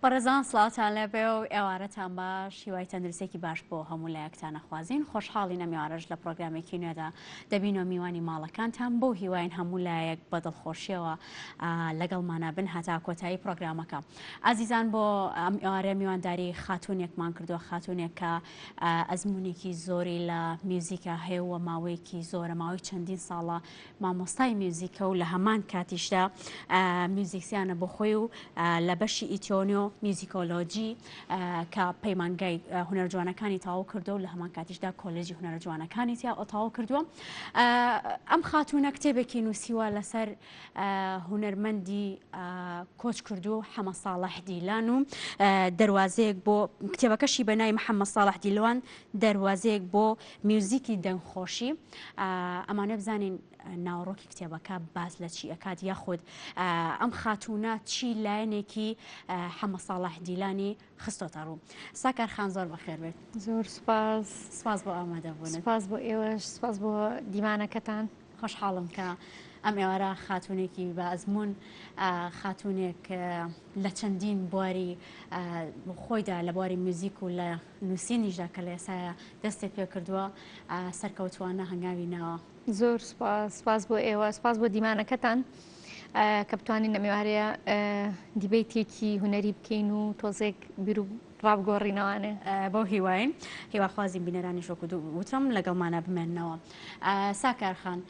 بەڕێزان سڵاوتان لێبێ و ئێوارەتان باش هیوای تەندروستێکی باش بۆ هەموو لایەکتان ئەخوازین خۆشحاڵین ئەم ئێوارەش لە پرۆگرامێکی نوێدا دەبینەوە میوانی ماڵەکانتان بەو هیواین هەموو لایەک بە دڵخۆشیەوە لەگەڵمانە بن هەتا کۆتایی پرۆگرامەکە ئازیزان بۆ ئەم ئێوارە میوانداری خاتونێکمان کردووە خاتونێک کە ئەزمونێکی زۆری لە میوزیکا هەیە و ماوەیەکی زۆرە ماوەی چەندین ساڵە مامۆستای میوزیکە و لە هەمان کاتیشدا میوزیکسیانە بۆ خۆی و لە بەشی ئیتۆنیۆ میوزیکۆلۆجی کە پەیمانگای هونەر جوانەکانی تەواو کردو و لە هەمان کاتیشدا کۆلێجی هونەرە جوانەکانی تیا تەواو کردووە. ئەم خاتوونە کتێبێکی نووسیوە لەسەر هونەرمەندی کۆچ کردو حەمە ساڵح دیلان و دەروازەیەک بۆ کتێبەکەشی بە ناوی محەممەد ساڵح دیلوان دەروازەیەک بۆ میوزیکی دەنگخۆشی ئەمانە بزانین ناوەڕۆکی کتێبەکە باس لە چی ئەکات یاخود ئەم خاتوونە چی لایەنێکی حەمە ساڵح دیلانی خستۆتە ڕوو. ساکار خان زۆر بەخێر بێت. زۆر سوپاس. سوپاس بۆ ئامادەبوونت. سوپاس بۆ ئێوەش، سوپاس بۆ دیمانەکەتان. خۆشحاڵم کە ئەم ئێوارە خاتوونێکی بە ئەزموون، خاتوونێک لە چەندین بواری خۆیدا لە بواری میوزیک و لە نووسینیشدا کە لە ئێستایا دەستی پێکردووە سەرکەوتووانە هەنگاوی ناوە. زۆر سوپاس، سوپاس بۆ ئێوە، سوپاس بۆ دیمانەکەتان کە بتوانین لەم ئێوارەیە دیبەیتێکی هونەری بکەین و تۆزێک بیر و ڕابگۆڕینەوانێ. بەو هیواین هیواخوازین بینەرانیش وەکو وتم لەگەڵمانە بمێننەوە. ساکار خان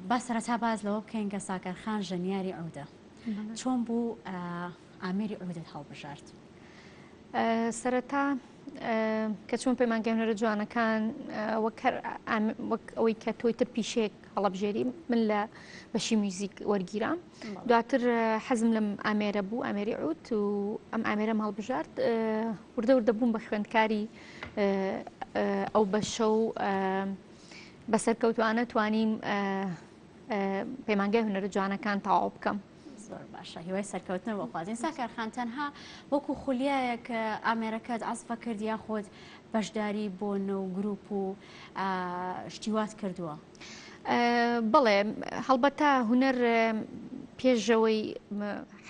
با سەرەتا باس لەوە بکەین کە ساکار خان ژەنیاری عودە چۆن بوو ئامێری عودت هەڵبژارد؟ سەرەتا کە چووم پەیمانگای هونەرە جوانەکان وەک هەر وەک ئەوەی کە تۆی تر پیشەیەک هەڵەبژێری من لە بەشی میوزیک وەرگیرام دواتر حەزم لەم ئامێرە بوو ئامێری عود و ئەم ئامێرەم هەڵبژارد وردە وردە بووم بە خوێندکاری ئەو بەشە و بەسەرکەوتوانە توانیم پەیمانگای هونەرە جوانەکان تەواو بکەم. زۆر باشە هیوای سەرکەوتنە بۆ خوازین ساکار خان تەنها وەکو خولیایەک ئامێرەکەت عەزفە کرد یاخود بەشداری بۆنە و گروپ و شتیوات کردووە؟ بەڵێ هەڵبەتە هونەر پێشەوەی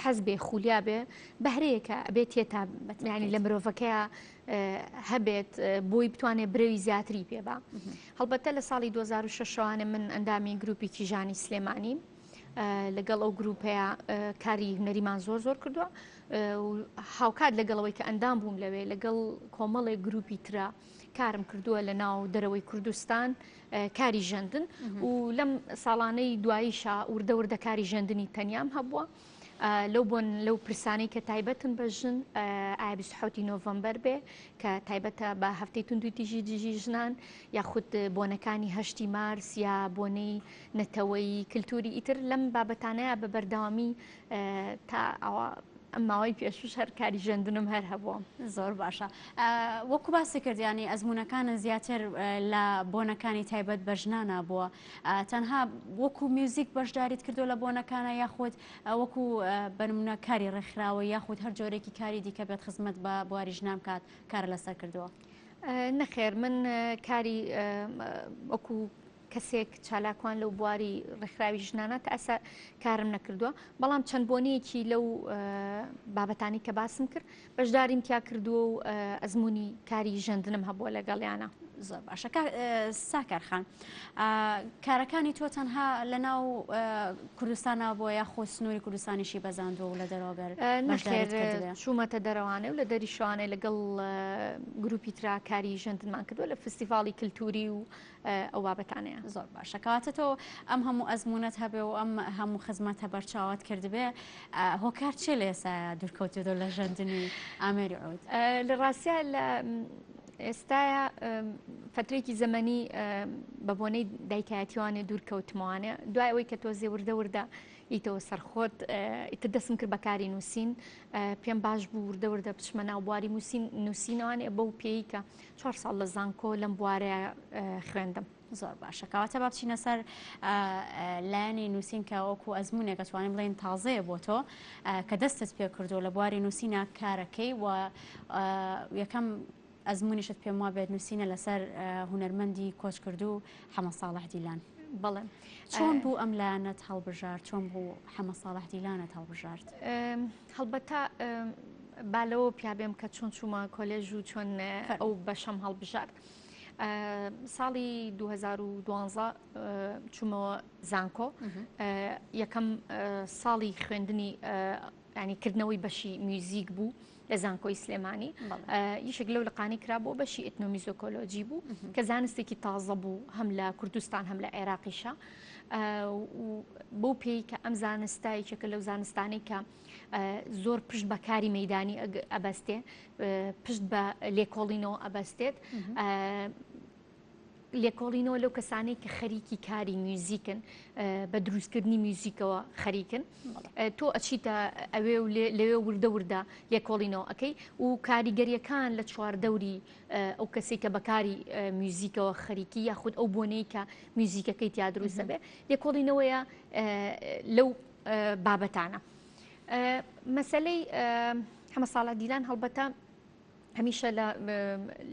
حەز بێ خولیا بێ بەهرەیەکە ئەبێت تێتا ینی لە مرۆڤەکەیە هەبێت بۆی بتوانێت برەوی زیاتری پێبا هەڵبەتە لە ساڵی 2006 من ئەندامی گروپی کیژانی سلێمانی لەگەڵ ئەو گروپەیە کاری هونەریمان زۆر زۆر کردووە هاوکات لەگەڵەوەی کە ئەندام بووم لەوێ لەگەڵ کۆمەڵێک گروپی ترە کارم کردووە لە ناو دەرەوەی کوردستان کاری ژەندن و لەم ساڵانەی دواییشا وردە وردە کاری ژەندنی تەنیام هەبووە. لەو بۆن لەو پرسانەی کە تایبەتن بە ژن ئایا 27 نۆڤەمبەر بێ کە تایبەتە بە هەفتەی توندوتیژی دژی ژنان یاخود بۆنەکانی هەشتی مارس یا بۆنەی نەتەوەیی کلتوری ئیتر لەم بابەتانەیە بە بەردەوامی تا ئەوە ئەم ماوەی پێشوش هەر کاری ژەندنم هەر هەبووە. زۆر باشە وەکو باسی کرد ینی ئەزمونونەکانە زیاتر لە بۆنەکانی تایبەت بە ژنانە بووە تەنها وەکو میوزیک بەشداریت کردو لە بۆنەکانە یاخود وەکو بەنمونە کاری ڕێکخراوە یاخود هەر جۆرێکی کاری دیکە بێت خزمەت بە بواری ژنان بکات کارە لەسەر کردووە؟ نەخێر من کاری وەکو کەسێک چالاکوان لەو بواری ڕێکخراوی ژنانە تا ئێستا کارم نەکردووە بەڵام چەند بۆنەیەکی لەو بابەتانی کە باسم کرد بەشداریم تیا کردووە و ئەزمموی کاری ژەندنم هەبووە لەگەڵیانە. زۆر باشە ساکار خان کارەکانی تۆ تەنها لە ناو کوردستانە بۆ یاخۆ سنووری کوردستانیشی بەزاندووە و لە دەرەوەگەر نەخێر چوومەتە دەرەوانێ و لە دەریشوانێ لەگەڵ گروپی ترا کاری ژەندنمان کردووە لە فستیڤاڵی کللتوری و ئەو بابەتانەیە. زۆر باشە کەواتە تۆ ئەم هەموو ئەزموونەت هەبێ و ئەم هەموو خزمەتە بەرچاوت کردبێ هۆکار چیە لە ئێستا دوورکەوتێتەوە لە ژەندنی ئامێری عود؟ لە ڕاستیا لە ئێستاە فترێکی زەمەنی بە بۆنەی دایکایەتیوانێ دوور کەوتمەوانێ دوای ئەوەی کە تۆزێ وردە وردە ئیتەوە سەرخۆت ئیتر دەسم کرد بەکاری نووسین پێم باش بوو وردە وردە بچمە ناو بواری موسین نووسینەوانێ بەو پێی کە چوار ساڵ لە زانکۆ لەم بوارەیە خوێندم. زۆر باشە کەواتە با بچینە سەر لایەنی نووسین کە وەکو ئەزمونێک ئەتوانین بڵێین تازەیە بۆ تۆ کە دەستت پێ کردو لە بواری نووسینە کارەکەی و یەکەم ئەزمونیشت پێم وا بێت نووسینە لەسەر هونەرمەندی کۆچکردوو حەمە ساڵح دیلان. بەڵێ چۆن بوو ئەم لایەنەت هەڵبژارد چۆن بوو حەمە ساڵح دیلانت هەڵبژارد؟ هەڵبەتە. با لەوە پیا بێم کە چۆن چوومە کۆلێژ و چۆن ئەو بەشەم هەڵبژارد. ساڵی 2012 چوومەوە زانکۆ یەکەم ساڵی خوێندنی ینی کردنەوەی بەشی میوزیک بوو لە زانکۆی سلێمانی یشێک لەو لقانی کرا بۆ بەشی ئەتنۆمیزۆکۆلۆجی بوو کە زانستێکی تازە بوو هەم لە کوردستان هەم لە عێراقیشە بەو پێی کە ئەم زانستە یەکێکە لەو زانستانەی کە زۆر پشت بە کاری مەدانی ئەبەستێ پشت بە لێکۆڵینەوە ئەبەستێت لێکۆڵینەوە لەو کەسانەی کە خەریکی کاری میوزیکن بە دروستکردنی میوزیکەوە خەریکن تۆ ئەچیتە ئەوێ و لەوێ وردە وردە لێکۆڵینەوە ئەەکەی و کاریگەریەکان لە چواردەوری ئەو کەسێک کە بەکاری میوزیکەوە خەریکی یاخود ئەو بۆنەی کە میوزیکەکەی تیا دروستە بێ لێکۆڵینەوەیە لەو بابەتانە. مەسلەی حەمە ساڵح دیلان هەڵبەتە هەمیشە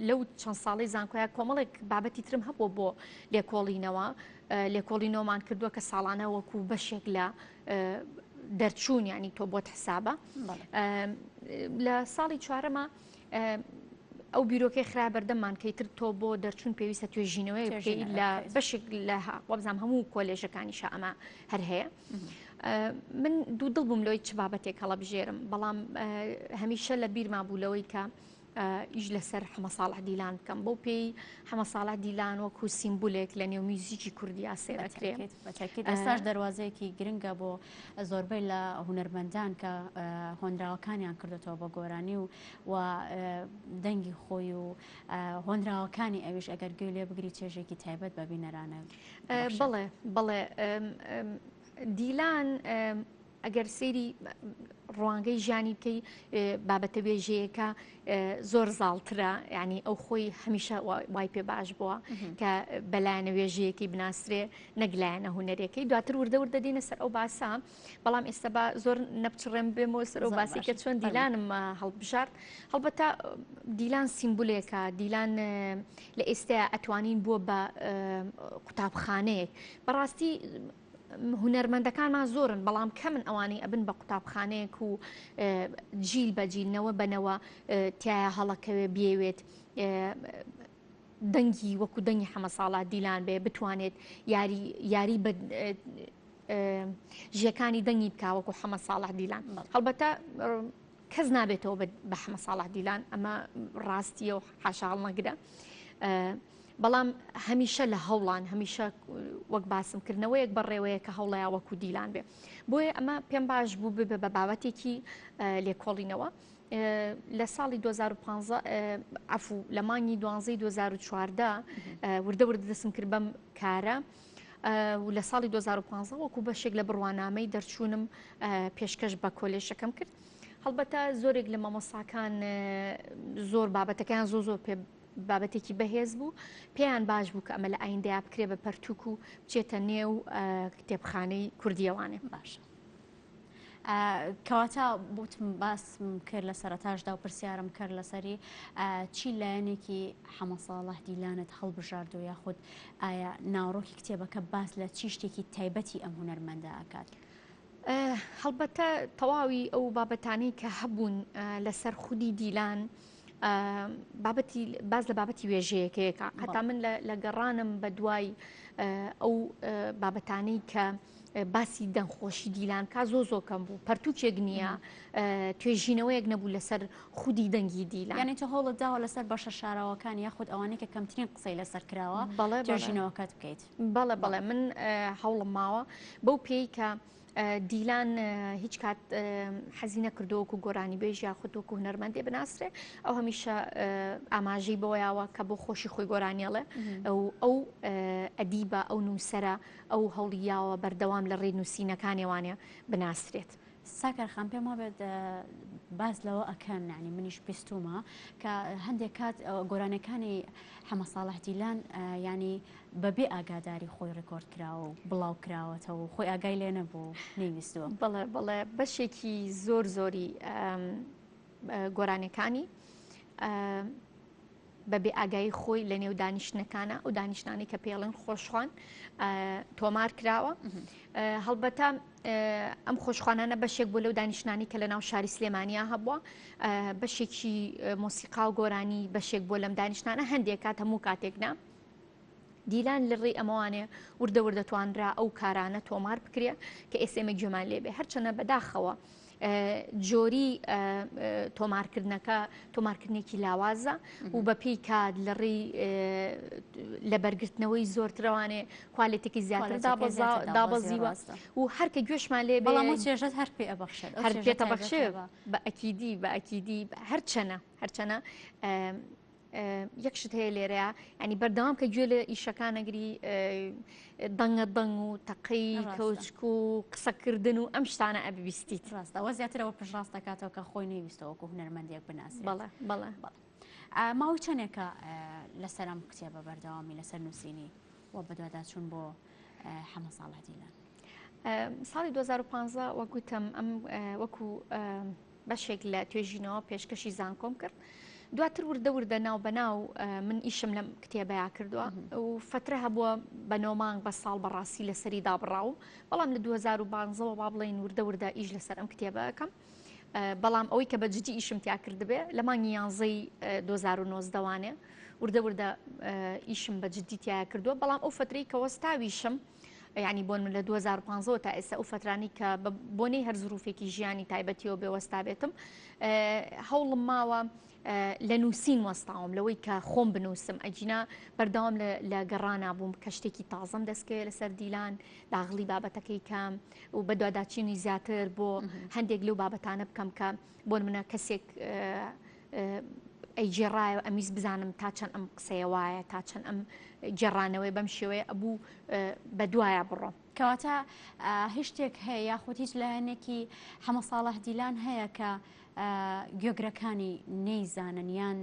لەو چەند ساڵی زانکۆیا کۆمەڵێک بابەتی ترم هەبووە بۆ لێکۆڵینەوە لێکۆڵینەوەمان کردووە کە ساڵانە وەکو بەشێک لە دەرچوون ینی تۆ بۆت حسابە لە ساڵی چوارەمە ئەو بیرۆکەی خرا بەردەممان کە ئیتر تۆ بۆ دەرچوون پێویستە توێژینەوەیەک بکەیت لە بەشێک لە وابزانام هەموو کۆلێژەکانیشە ئەمە هەر هەیە. من دوو دڵ بووم لەوەی چ بابەتێک هەڵەبژێرم بەڵام هەمیشە لە بیرما بوو لەوەی کە ئیش لەسەر حەمە ساڵح دیلان بکەم بەو پێی حەمە ساڵح دیلان وەکو سیمبولێک لە نێو میوزیکی کوردیا سێرەکرێ بەتاکید ئێستاش دەروازەیەکی گرنگە بۆ زۆربەی لە هونەرمەندان کە هۆنراوەکانیان کردێتەوە بە گۆرانی و و دەنگی خۆی و هۆنراوەکانی ئەویش ئەگەر گوێ لێ بگری چێژێکی تایبەت بە بینەرانە. بەڵێ بەڵێ دیلان ئەگەر سەیری ڕوانگەی ژیانی بکەی بابەتە وێژەیەکە زۆر زاڵترە ینی ئەو خۆی هەمیشە وای پێ باش بووە کە بەلایەنە وێژەیەکی بناسرێ نەک لایەنە هوەرەکەی دواتر وردە وردە دێنە سەر ئەو باسە بەڵام ئێستا با زۆر نەپچڕێم بێمەوە سەر ئەو باسی کە چۆن دیلانم هەڵبژارد هەڵبەتە دیلان سیمبولێکە دیلان لە ئێستا ئەتوانین بووە بە قوتابخانەیەک بەڕاستی هونەرمەندەکانمان زۆرن بەڵام کەمن ئەوانەی ئەبن بە قوتابخانەیەک و جیل بە جیلنەوە بەنەوە تایە هەڵەکەوێ بێوێت دەنگی وەکو دەنگی حەمەساڵا دیلان بێ بتوانێت یاری یاری بە ژیەکانی دەنگی بکا وەکو حەمە ساڵح دیلان هەڵبەتە کەس نابێتەوە بە حەمە ساڵح دیلان ئەمە ڕاستیە و حاشاڵ نەگرە بەڵام هەمیشە لە هەوڵان هەمیشە وەک باسم کردنەوەیەک بەڕێوەیە کە هەوڵەیە وەکو دیلان بێ بۆیە ئەمە پێم باش بوو ببێ بە بابەتێکی لێکۆڵینەوە لە ساڵی 2015 عفو لە مانگی دوانزەی 2014 وردە وردە دەستم کرد بەم کارە و لە ساڵی 2015 وەکو بەشێک لە بڕوانامەی دەرچوونم پێشکەش بە کۆلێژەکەم کرد هەڵبەتە زۆرێک لە مامۆساکان زۆر بابەتەکەیان زۆر زۆر پێ بابەتێکی بەهێز بوو پێیان باش بوو کە ئەمە لە ئایندەیا بکرێ بە پەرتوک و بچێتە نێو کتێبخانەی کوردیەوانێ باشە. کەواتە بوتم باسم کرد لە سەرەتاشدا و پرسیارم کرد لەسەری چی لایەنێکی حەمە ساڵح دیلانت هەڵبژاردو یاخود ئایا ناوەڕۆکی کتێبەکە باس لە چی شتێکی تایبەتی ئەم هونەرمەندە ئەکات؟ هەڵبەتە تەواوی ئەو بابەتانەی کە هەبوون لەسەر خودی دیلان بابەتی باز لە بابەتی وێژەیەکەیەکە هەتا من لە گەڕانم بە دوای ئەو بابەتانەی کە باسی دەنگخۆشی دیلان کا زۆ زۆ کەم بوو پەرتوکێک نییە توێژینەوەیەک نەبوو لەسەر خودی دەنگی دیلان یعنی تۆ هەوڵت داوە لەسەر بەشە شاراوەکان یاخود ئەوانەی کە کەمترین قسەی لەسەر کراوە بەڵێ توێژینەوەکەت بکەیت بەڵێ بەڵێ من هەوڵم ماوە بەو پێی کە دیلان هیچ کات حەزی نەکردووە وەکو گۆرانیبێژ یاخود وەکو هونەرمەندێ بناسرێ ئەو هەمیشە ئاماژەی بەوەیاوە کە بۆ خۆشی خۆی گۆرانیەڵێ ئەو ئەو ئەدیبە ئەو نووسرە ئەو هەوڵی یاوە بەردەوام لە ڕێی نووسینەکانیوانێ بناسرێت. ساکار خان پێم وابێت باس لەوە ئەکەن یعنی منیش بیستومە کە هەندێک کات گۆرانەکانی حەمە ساڵح دیلان ینی بەبێ ئاگاداری خۆی ڕێکۆرد کراوە و بڵاو کراوەتەوە و خۆی ئاگای لێ نەبوو نەیویستووە. بەڵێ بەڵێ بەشێکی زۆر زۆری گۆرانیەکانی. بە بێ ئاگایی خۆی لە نێو دانیشتنەکانە ئەو دانیشتانەی کە پێڵێن خۆشخوان تۆمار کراوە هەڵبەتە ئەم خۆشخوانانە بەشێک بۆ لەو دانیشتانی کە لە ناو شاری سلێمانیا هەبووە بەشێکی مۆسیقا و گۆرانی بەشێک بۆ لەم دانیشتانە هەندێک کات هەموو کاتێک نا دیلان لە ڕێی ئەمەوانێ وردە وردە توانرا ئەو کارانە تۆمار بکرێ کە ئێستا ئێمە گوێمان لێبێ هەرچەنە بەداخەوە جۆری تۆمارکردنەکە تۆمارکردنێکی لاوازە و بەپی کات لە ڕێی لەبەرگرتنەوەی زۆرترەوانێ کوالێتێکی زیاتر دابەزیوە و هەرکە گوێشمان لێ بەڵام چێژت هەر پێ ئەبەخشێت هەر پێتەبەخشێ بە ئەکیدی بە ئەکیدی هەرچەنە هەرچەنە یەک شت هەیە لێرەیە ینی بەردەوام کە گوێ لە ئیشەکان نەگری دەنگە دەنگ و تەقەی کەوچک و قسەکردن و ئەم شتانە ئەبیستیت ڕاستەوە زیاترەوە پشڕاست دەکاتەوە کە خۆی نەیویستەوە وەکو هونەرمەندێک بناسرێت بەڵێ بەڵێ بەڵێ ماوەی چەندێکە لەسەر ئەم کتێبە بەردەوامی لەسەر نووسینی و بەدواداچوون بۆ حەمە ساڵح دیلان؟ ساڵی 2015 وەک گوتم ئەم وەکو بەشێک لە توێژینەوە پێشکەشی زانکۆم کرد. دواتر وردە وردە ناو بە ناو من ئیشم لەم کتێبەیا کردووە و فترە هەبووە بە نۆ مانگ بە ساڵ بەڕاستی لەسەری دابڕاو بەڵام لە 2015ەوە با بڵێین وردە وردە ئیش لەسەر ئەم کتێبەکەم بەڵام ئەوەی کە بە جدی ئیشم تیا کردبێ لە مانگی یانزەی 2019 وانێ وردە وردە ئیشم بە جدی تیا کردووە بەڵام ئەو فترەی کە وەستاویشم یعنی بۆن من لە 2015 تا ئێستا ئەو فترانی کە بە بۆنەی هەر زروفێکی ژیانی تایبەتیەوە بێوەستا بێتم هەوڵم ماوە لە نووسین وەستاوم لەوەی کە خۆم بنووسم ئەگینا بەردەوام لە گەڕانا بووم کە شتێکی تازەم دەستکەوێت لەسەر دیلان داغڵی بابەتەکەی کەم و بەدواداچینی زیاتر بۆ هەندێک لەو بابەتانە بکەم کە بۆ منە کەسێک ئەیگێڕایەوە ئەمیز بزانم تا چەند ئەم قسەیە وایە تا چەند ئەم گێڕانەوەی بەم شێوەیە ئەبوو بە دوایە بڕۆم. کەواتە هیچ شتێک هەیە یاخود هیچ لایەنێکی حەمە ساڵح دیلان هەیە کە گوێگرەکانی نەیزانن یان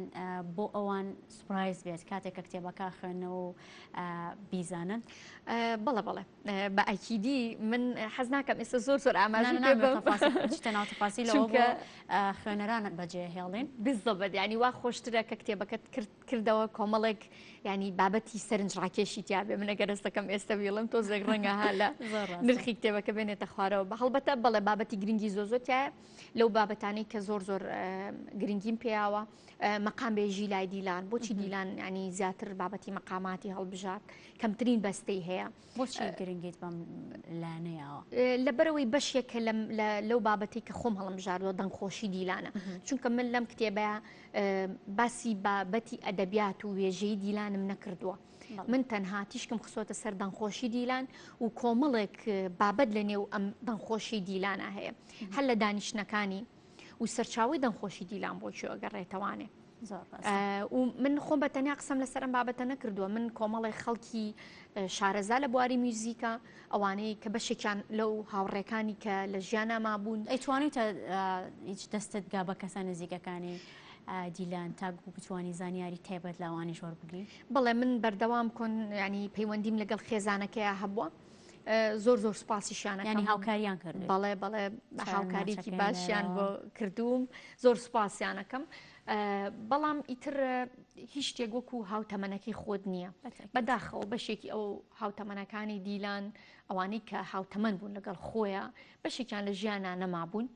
بۆ ئەوان surprise بێت کاتێک کە کتێبەکە خوێندنەوە و بیزانن؟ بەڵێ بەڵێ بە ئەکیدی من حەز ناکەم ئێستا زۆر زۆر ئاماژە پێ ناو تەفاسیلەوە چونکە خوێنەران بەجێ هێڵین بالضبط ینی وا خۆشترە کە کتێبەکەت کرد کردەوە کۆمەڵێک ینی بابەتی سەرنجڕاکێشی تیاابێ من ئەگەر دەستەکەم ئێستا ویڵم تۆزێک ڕەنگە ها لە نرخی کتێبەکە بێنێتە خوارەوە بە هەڵبەتە بەڵێ بابەتی گرنگی زۆ زۆر تایە لەو بابەتانەی کە زۆر زۆر گرنگیم پیاوە مەقام بێژی لای دیلان بۆچی دیلان ینی زیاتر بابەتی مەقاماتی هەڵبژارد کەمترین بەستەی هەیە بۆچی گرنگیت بەم لایەنەیەوە؟ لەبەرئەوەی بەشێکە لەو بابەتەی کە خۆم هەڵمبژاردووە دەنگخۆشی دیلانە چونکە من لەم کتێبەیە باسی بابەتی ئەدەبیات و وێژەی دیلانم نەکردووە. من تەنها تیشکم خسۆتە سەر دەنگخۆشی دیلان و کۆمەڵێک بابەت لە نێو ئەم دەنگخۆشی دیلانە هەیە هەر لە دانیشتنەکانی و سەرچاوەی دەنگخۆشی دیلان بۆ کوێ ئەگەڕێتەوانێ. و من خۆم بە تەنیا قسەم لەسەر ئەم بابەتە نەکردووە من کۆمەڵی خەڵکی شارەزا لە بواری میوزیکە ئەوانەی کە بەشێکیان لەو هاوڕێکانی کە لە ژیانە مابوون ئەیتوانیتە هیچ دەستت گا بە کەسە نزیکەکانی دیلان تاگو بتوانی زانیاری تایبەت لاوانیش وەربگری بەڵێ من بەردەوام کۆن ینی پەیوەندیم لەگەڵ خێزانەکەیا هەبووە زۆر زۆر سوپاسیشیان ینی هاوکاریان کرد بەڵێ بەڵێ هاوکاریکی باشیان بۆ کردووم زۆر سوپاسیانەکەم بەڵام ئیتر هیچ شتێک وەکو هاوتەمەنەکەی خۆت نییە بەداخەوە بەشێکی ئەو هاوتەمەنەکانی دیلان ئەوانەی کە هاوتەمەن بوون لەگەڵ خۆیان بەشێکیان لە ژیانە نەمابوون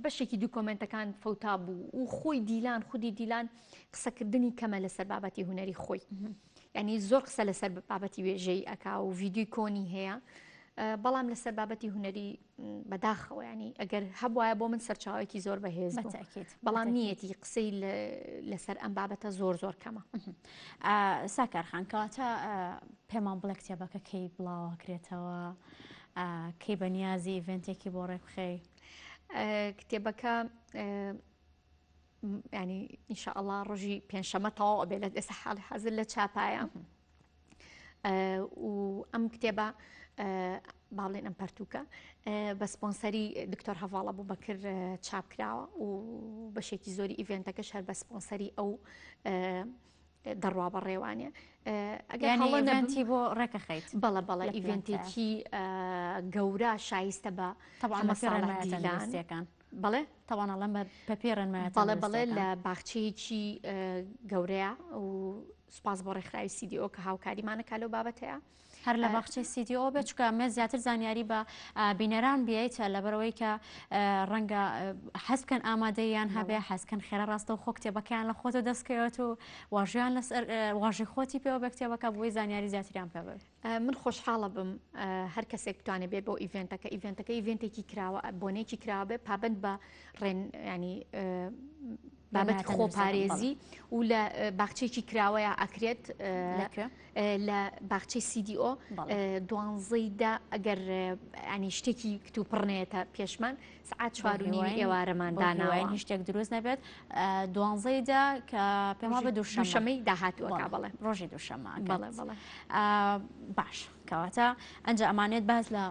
بەشێکی دوکۆمنتەکان فەوتا بوو و خۆی دیلان خودی دیلان قسەکردنی کەمە لەسەر بابەتی هوەری خۆی ینی زۆر قسە لەسەر بابەتی وێژەی ئەک و ڤیددیوی کۆنی هەیە بەڵام لەسەر بابەتی هوەری بەداخەوە ینی ئەگەر هەبواە بۆ من سەرچاوێکی زۆر بەهێز بەڵام نیەتی قسەی لەسەر ئەم بابەتە زۆر زۆر کەمە ساکارخان کەواتە پێمان بڵێ کتێبەکە کەی بڵاوەکرێتەوە کەی بە نیازی event ێکی بۆ ڕێک بخەی کتێبەکە ینی ئینشاءله ڕۆژی پێنجشەمە تەواو ئەبێ لە ئێستا حاڵی حەزر لە چاپایە و ئەم کتێبە با بڵێن ئەم پەرتووکە بە سپۆنسەری دکتۆر هەڤاڵە بوو بەکر چاپ کراوە و بەشێکی زۆری event ەکەش هەر بە سپۆنسەری ئەو. دەڕوا بەڕێوانێ ئەگەر هەڵە نەبم بۆ ڕێکەخەیت بەڵە بەڵە ئیڤێنتێکی گەورە شایستە بە تەبعەن ساڵە دیلان بەڵێ تەوان ئەڵێم بە پێی ڕێنمایە بەڵێ بەڵێ لە باخچەیەکی گەورەیە و سوپاس بۆ ڕێکخراوی CDO کە هاوکاریمانە کا لەو بابەتەیە. هەر لە باخچەی CDO بێت چکە مێ زیاتر زانیاری بە بینەران بیت لەبەرەوەی کە ڕەنگە حەز بکەن ئامادەیان هەبێ حەزکەن خێرا ڕاستەوخۆ کتێبەکەیان لە خۆتە دەستکەوێت و واژیان لەسەر واژی خۆتی پێوە بە کتێبەکە بۆی زانیاری زیاتریان پێ بێت. من خۆشحاڵە بم هەر کەسێک بتوانێت بێ بۆ ئیڤێنتەکە ئیڤێنتەکە ئیڤێنتێکی کراوە بۆنێکی کراوە بێ پابند بە ڕێن ینی بابەتی خۆپارێزی و لە باخچێکی کراوەیە ئەکرێت لە باخچەی CDO دوانزەیدا ئەگەر ینی شتێکی کتوپڕنێتە پێشمان سعات چوار و نیوی ئێوارەمان داناوە هیچ شتێک دروست نەبێت دوانزەی دا کە پێم وابێ دووشەمەی داهاتووەکە بەڵێ ڕۆژی دووشەمە بەڵێ بەڵێ باش کەواتە ئەنجا ئەمانێت باس لە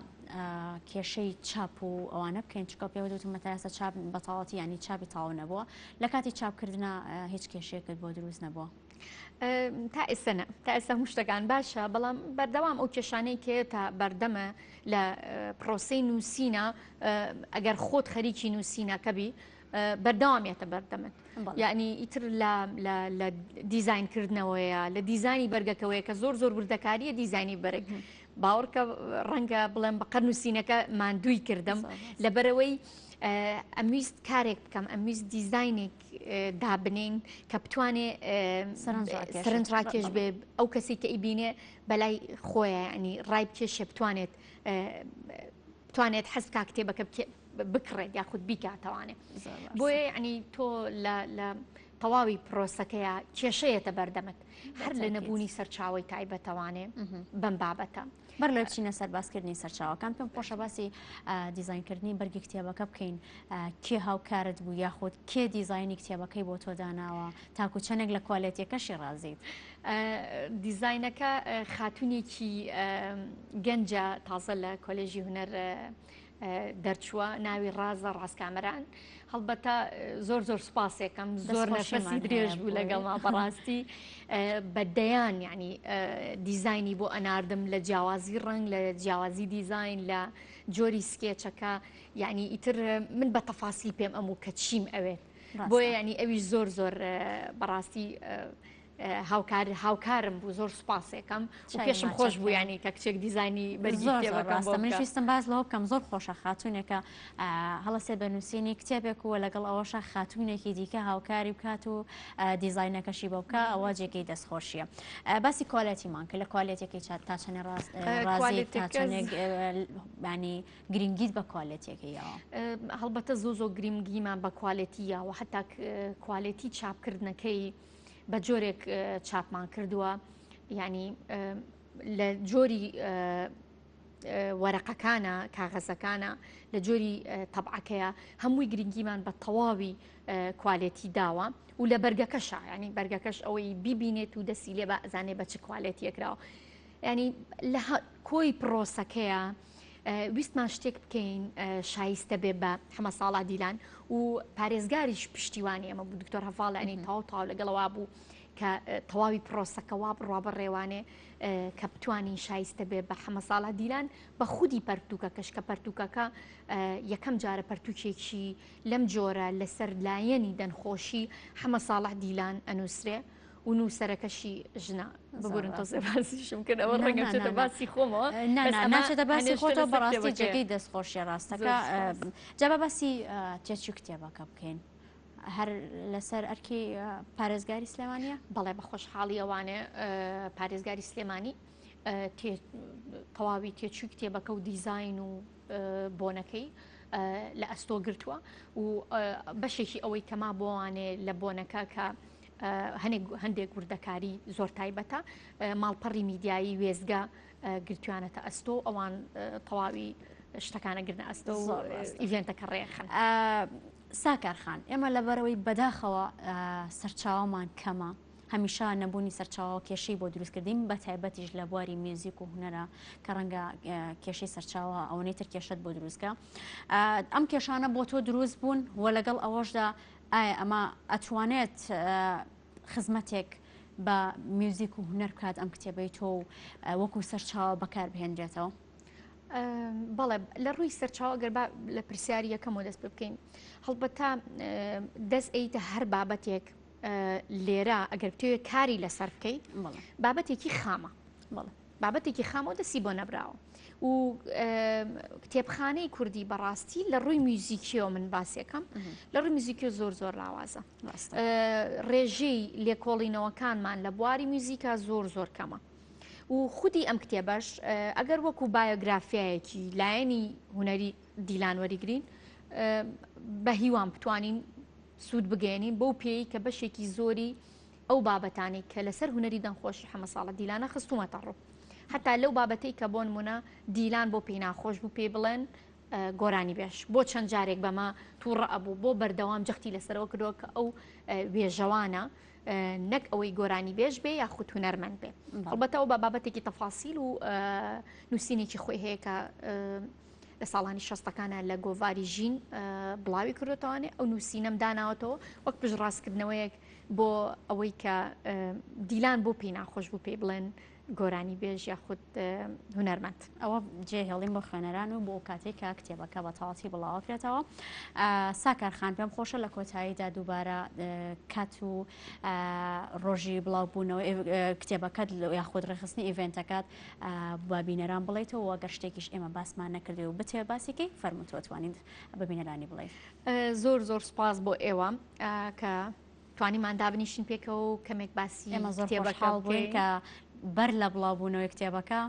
کێشەی چاپ و ئەوانە بکەین چکە پێوە دوتم مەتاسە چاپ بەتەواتی ینی چاپی تاو نەبووە لە کاتی چاپکردنا هیچ کێشەیەکت بۆ دروست نەبووە. تا ئێستا نا تا ئێستا هەموو شتەکان باشە بەڵام بەردەوام ئەو کێشانەی کە تا بەردەمە لە پرۆسەی نووسینە ئەگەر خۆت خەریکی نووسینەکە بی بەردەوام یەتە بەردەمت یعنی ئیتر لە دیزین کردنەوەیە لە دیزانی بەرگەکەوەیە کە زۆر زۆر وردەکاریە دیزانی بەرگ باوەڕکە ڕەنگە بڵێم بە قەر نووسینەکە ماندووی کردم لەبەرەوەی ئەمویست کارێک بکەم ئەمویست دیزینێک دابنێین کە بتوانێ سەرنج ڕاکێش بێ ئەو کەسی کە ئیبینێ بەلای خۆیان ینی ڕای بکێشێ بتوانێت بتوانێت حەز کا کتێبەکە بکڕێت یاخود بیکاتەوانێ بۆیە ینی تۆ لە تەواوی پرۆسەکەیە کێشەیەتە بەردەمت هەر لە نەبوونی سەرچاوی تایبەتەوانێ بەم بابەتە. بەر لەوەی بچینە سەر باسکردنی سەرچاوەکان پێم خۆشە باسی دیزاینکردنی بەرگی کتێبەکە بکەین کێ هاوکارت بوو یاخود کێ دیزاینی کتێبەکەی بۆ تۆ داناوە تاکو چەندێک لە کوالێتیەکەشی ڕازیت؟ دیزاینەکە خاتونێکی گەنجە تازە لە کۆلێژی هونەر دەرچووە ناوی ڕازە ڕاستکامەران هەڵبەتە زۆر زۆر سوپاسێکم زۆر نەفەسی درێژ بوو لەگەڵما بەڕاستی بە دەیان یعنی دیزایانی بۆ ئەناردم لە جیاوازی ڕەنگ لە جیاوازی دیزین لە جۆری سکێچەکە یعنی ئیتر من بە تەفاسیل پێم ئەم و کە چیم ئەوێت بۆیە ینی ئەویش زۆر زۆر بەڕاستی هاوکار هاوکارم بوو زۆر سوپاسێکەم و پێشم خۆش بوو ینی کە کچێک دیزانی بەرگی کتێبەکەم بۆ منیش ویستم باس لەوە بکەم زۆر خۆشە خاتونێکە هەڵەسێ بە نووسینی کتێبێک و لەگەڵ ئەوەشە خاتونێکی دیکە هاوکاری بکات و دیزاینەکەشی بۆ بکە ئەوە جێگەی دەستخۆشیە باسی کوالێتیمان کە لە کوالێتێکی تا چەنێ ڕاست ڕازی تا چەنێک ینی گرنگیت بە کوالێتیەکەی یاوە؟ هەڵبەتە زۆ زۆ گرنگیمان بە کوالێتی یاوە حتا کوالێتی چاپکردنەکەی بە جۆرێک چاپمان کردووە یعنی لە جۆری وەرەقەکانە کاغەزەکانە لە جۆری تەبعەکەیە هەمووی گرنگیمان بە تەواوی کوالێتی داوە و لە بەرگەکەشە ینی بەرگەکەش ئەوەی بیبینێت و دەسی لێ بە ئەزانێ بە چ کوالێتیەکراوە ینی لە کۆی پرۆسەکەیە ویستمان شتێک بکەین شایستە بێ بە حەمە ساڵا دیلان و پارێزگاریش پشتیوانی ئەمە بوو دکتۆر هەڤاڵ ینی تەواو تەواو لەگەڵەوە بوو کە تەواوی پرۆسەکە وا بڕوا بە ڕێوانێ کە بتوانین شایستە بێ بە حەمە ساڵا دیلان بە خودی پەرتوکەکەش کە پەرتوکەکە یەکەم جارە پەرتوکێکی لەم جۆرە لەسەر لایەنی دەنخۆشی حەمە ساڵح دیلان ئەنووسرێ و نووسەرەکەشی ژنە. ببورن تۆزێ باسیشم کرد ئەوە ڕەنگە بچێتە باسی خۆمەوە ناچێتە باسی خۆتەوە بەڕاستی جێگەی دەستخۆشیە ڕاستەکە جا بە باسی تێچوو کتێبەکە بکەین هەر لەسەر ئەرکی پارێزگاری سلێمانە بەڵێ بە خۆشحاڵی ئەوانێ پارێزگاری سلێمانی تەواوی تێچووی کتێبەکە و دیزین و بۆنەکەی لە ئەستۆ گرتووە و بەشێکی ئەوەی کەما بۆوانێ لە بۆنەکە کە هەندێک وردەکاری زۆر تایبەتە ماڵپەڕی میدیایی وێزگە گرتویانەتە ئەستۆ ئەوان تەواوی شتەکانە گرنە ئەستۆ ئیڤێنتەکە ڕێخن. ساکار خان ئێمە لەبەرەوەی بەداخەوە سەرچاوەمان کەمە هەمیشە نەبوونی سەرچاوە کێشەی بۆ دروستکردین بە تایبەتیش لە بواری میوزیک و هونەرە کە ڕەنگە کێشەی سەرچاوە ئەوەی تر کێشت بۆ دروستکە ئەم کێشانە بۆ تۆ دروست بوون و لەگەڵ ئەوەشدا ئایا ئەمە ئەتوانێت خزمەتێک بە میوزیک و هونەر بکات ئەم کتێبەی تۆ و وەکو سەرچاوە بەکار بهێنرێتەوە؟ بەڵێ لە ڕووی سەرچاوە گەر با لە پرسیاری یەکەمەوە دەست پێ بکەین هەڵبەتە دەست ئەیتە هەر بابەتێک لێرە ئەگەر بتەوێت کاری لەسەر بکەیت بابەتێکی خامە بەڵێ بابەتێکی خامە و دەستی بۆ نەبراوە و کتێبخانەی کوردی بەڕاستی لە ڕووی میوزیکیەوە من باسیەکەم لە ڕووی میوزیکی زۆر زۆر لاوازە ڕێژەی لێکۆڵینەوەکانمان لە بواری میوزیکا زۆر زۆر کەمە و خودی ئەم کتێبەش ئەگەر وەکو بایۆگرافیایەکی لایەنی هونەری دیلان وەریگرین بە هیوام بتوانین سوود بگەێنین بەو پێی کە بەشێکی زۆری ئەو بابەتانەی کە لەسەر هونەری دەنگخۆشی حەمە ساڵە دیلانە خستوومەتە ڕوو. هەتا لەو بابەتەی کە بۆ نموونە دیلان بۆ پێی ناخۆش بوو پێی بڵێن گۆرانیبێژ، بۆ چەند جارێک بەمە تووڕە ئەبوو، بۆ بەردەوام جەختی لەسەرەوە کردووە کە ئەو وێژەوانە نەک ئەوەی گۆرانیبێژ بێ یاخود هونەرمەند بێ. هەڵبەتە ئەو بە بابەتێکی تەفاسیل و نووسینێکی خۆی هەیە کە لە ساڵانی شەستەکانە لە گۆڤاری ژین بڵاوی کردوتەوانێ ئەو نووسینەم داناوەتەوە وەک پشتڕاستکردنەوەیەک بۆ ئەوەی کە دیلان بۆ پێی ناخۆش بوو پێی بڵێن گۆرانی بێژ یاخود هونەرمەند. ئەوە جێ هێڵین بۆ خوێنەران و بۆ کاتێک کە کتێبەکە بە تەواتی بڵاوکرێتەوە. ساکار خان پێم خۆشە لە کۆتاییدا دووبارە کات و ڕۆژی بڵاوبوونەوە کتێبەکەت یاخود ڕێخستنی ئیڤێنتەکەت بە بینەران بڵێیتەوە و گەر شتێکیش ئێمە باسمان نەکردی و بتەوێت باسی کەی فەرموو تۆ توانیت بە بینەرانی بڵێیت. زۆر زۆر سوپاس بۆ ئێوە کە توانیمان دابنیشین پێکەوە و کەمێک باسی ئێمە زۆر خۆشحاڵ بووین کە بەر لە بڵاوبوونەوەی کتێبەکە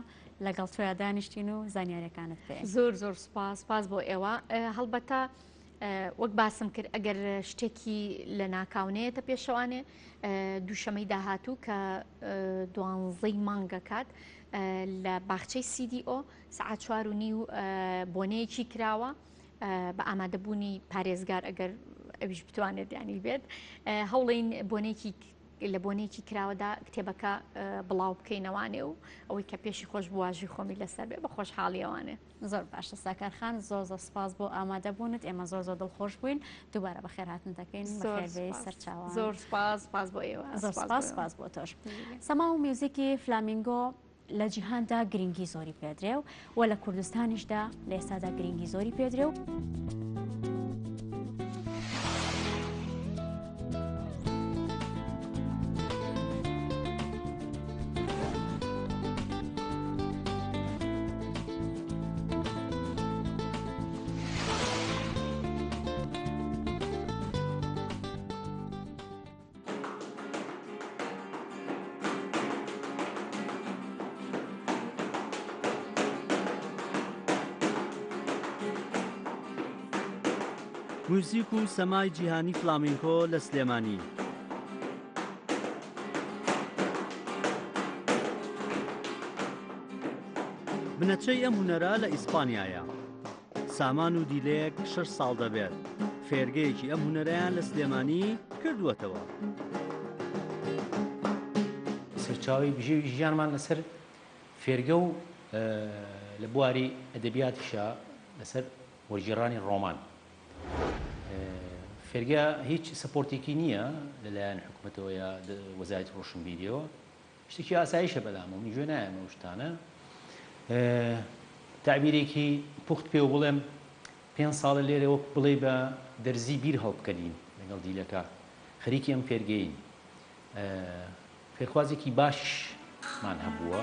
لەگەڵ تۆیا دانیشتین و زانیاریەکانت پێ. زۆر زۆر سوپاس سوپاس بۆ ئێوە هەڵبەتە وەک باسم کرد ئەگەر شتێکی لە ناکاو نەیەتە پێشەوانێ دووشەمەی داهاتوو کە دوانزەی مانگە کات لە باخچەی CDO سەعات 4 و نیو بۆنەیەکی کراوە بە ئامادەبوونی پارێزگار ئەگەر ئەویش بتوانێت ینی بێت هەوڵین بۆنێکی لە بۆنێکی کراوەدا کتێبەکە بڵاو بکەینەوانێ و ئەوەی کە پێشی خۆش بواژی خۆمی لەسەر بێ بە خۆشحاڵیەوانێ. زۆر باشە ساکار خان زۆر زۆر سپاس بۆ ئامادە بوونت ئێمە زۆر زۆر دڵخۆش بووین دووبارە بەخێرهاتن دەکەین زۆر سەرچاوە زۆر سپاس سپاس بۆ ئێوە زۆر سپاس سپاس بۆ تۆش سەما و میوزیکی فلامینگۆ لە جیهاندا گرنگی زۆری پێدرێ و و لە کوردستانیشدا لە ئێستادا گرنگی زۆری پێدرێ و. موزیک و سەمای جیهانی فلامینکۆ لە سلێمانی. بنەچەی ئەم هونەرە لە ئیسپانیایە. سامان و دیلێک شەش ساڵ دەبێت فێرگەیەکی ئەم هونەرەیان لە سلێمانی کردووەتەوە. سەرچاوەی بژێوی ژیانمان لەسەر فێرگە و لە بواری ئەدەبیاتیشا لەسەر وەرگێڕانی ڕۆمان. فێرگە هیچ سەپۆرتێکی نییە لەلایەن حکومەتەوە یا وەزارەتی ڕۆشنبیریەوە. شتێکی ئاساییشە بەلامەوە من گوێ نایەم ئەو شتانە. تەعبیرێکی پوخت پێو بڵێم پێنج ساڵە لێرە وەک بڵێی بە دەرزی بیر هەڵبکەنین لەگەڵ دیلەکە خەریکی ئەم فێرگەین. فێرخوازێکی باشیشمان هەبووە.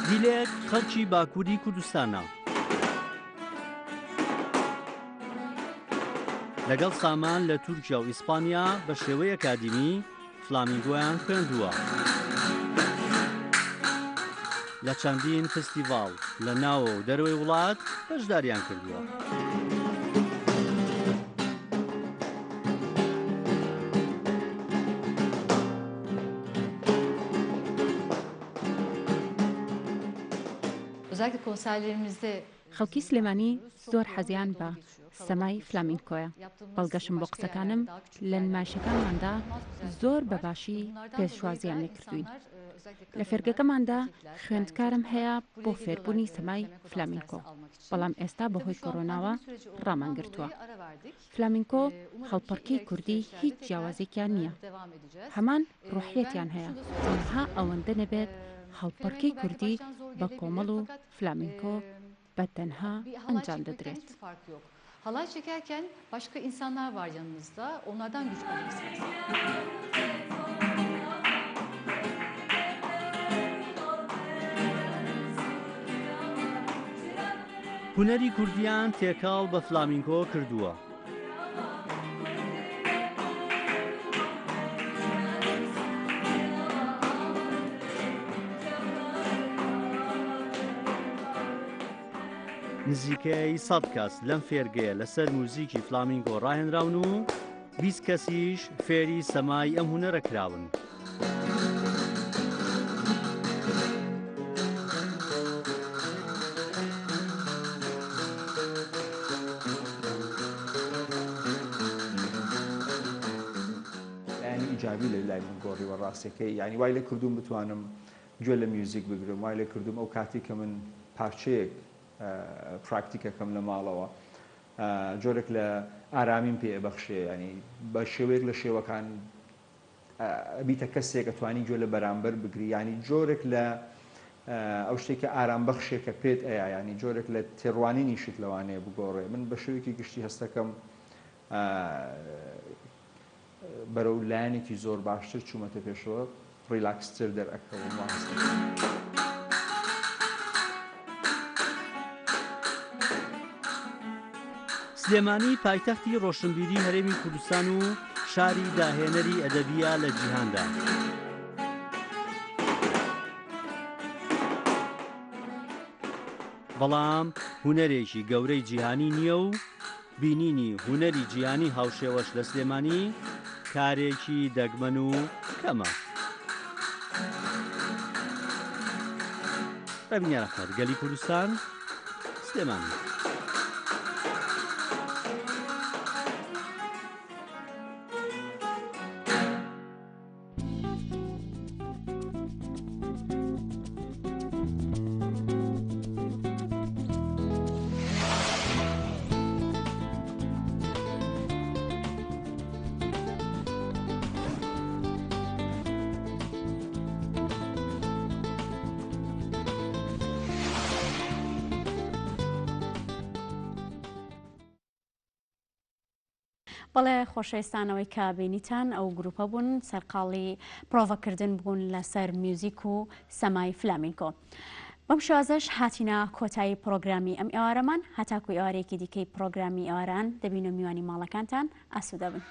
دیلێک خەڵکی باکووری کوردستانە. لەگەڵ سامان لە تورکیا و ئیسپانیا بە شێوەی ئەکادیمی فلامینگۆیان خوێندووە. لە چەندین فستیڤاڵ لە ناوە و دەرەوەی وڵات بەشداریان کردووە. خەڵکی سلێمانی زۆر حەزیان بە سەمای فلامینکۆیە، بەڵگەشم بۆ قسەکانم لە نمایشەکانماندا زۆر بە باشی پێشوازییان لێکردووین. لە فێرگەکەماندا خوێندکارم هەیە بۆ فێربوونی سەمای فلامینکۆ، بەڵام ئێستا بەهۆی کۆرۆناوە ڕامانگرتووە. فلامینکۆ هەڵپەڕکێی کوردی هیچ جیاوازێکیان نییە، هەمان ڕۆحیەتیان هەیە، تەنها ئەوەندە نەبێت هەڵپەڕکێی کوردی بە کۆمەڵ و فلامینکۆ بە تەنها ئەنجام دەدرێت. Halay çekerken başka insanlar var yanınızda. Onlardan güç alırsınız. هونەری کوردیان تێکەڵ بە فلامینکۆ کردووە. نزیکەی سەد کەس لەم فێرگەیە لەسەر موزیکی فلامینگۆ ڕاهێنراون و 20 کەسیش فێری سەمای ئەم هونەرە کراون. لایەنی ئیجابی لە لای من گۆڕیوە ڕاستەکەی یانی وای لێ کردووم بتوانم گوێ لە میوزیک بگرم وای لێ کردووم ئەو کاتی کە من پارچەیەک پراکتیکەکەم لە ماڵەوە جۆرێک لە ئارامیم پێ ئەبەخشێ ینی بە شێوەیەک لە شێوەکان ئەبیتە کەسێک ئەتوانی گوێ لە بەرامبەر بگری ینی جۆرێک لە ئەو شتێک کە ئارام بەخشێکە پێت ئەیا ینی جۆرێک لە تێڕوانینیشت لەوانەیە بگۆڕێ من بە شێوەیەکی گشتی هەستەکەم بەرەو لایەنێکی زۆر باشتر چوومەتە پێشەوە ڕیلاکستر دەرئەکەوم وا هەست دەکەم. سلێمانی پایتەختی ڕۆشنبیری هەرێمی کوردستان و شاری داهێنەری ئەدەبییە لە جیهاندا. بەڵام هونەرێکی گەورەی جیهانی نییە و بینینی هونەری جیهانی هاوشێوەش لە سلێمانی کارێکی دەگمەن و کەمە. ڕێبینیار ئەحمەد، گەلی کوردستان، سلێمانی. بەڵێ خۆشەویستان ئەوەی کە بینیتان ئەو گروپە بوون سەرقاڵی پرۆڤەکردن بوون لەسەر میوزیک و سەمای فلامینکۆ. بەم شێوازەش هاتینە کۆتایی پرۆگرامی ئەم ئێوارەمان هەتاکو ئێوارەیەکی دیکەی پرۆگرامی ئێواران دەبینە میوانی ماڵەکانتان ئاسوودە بن.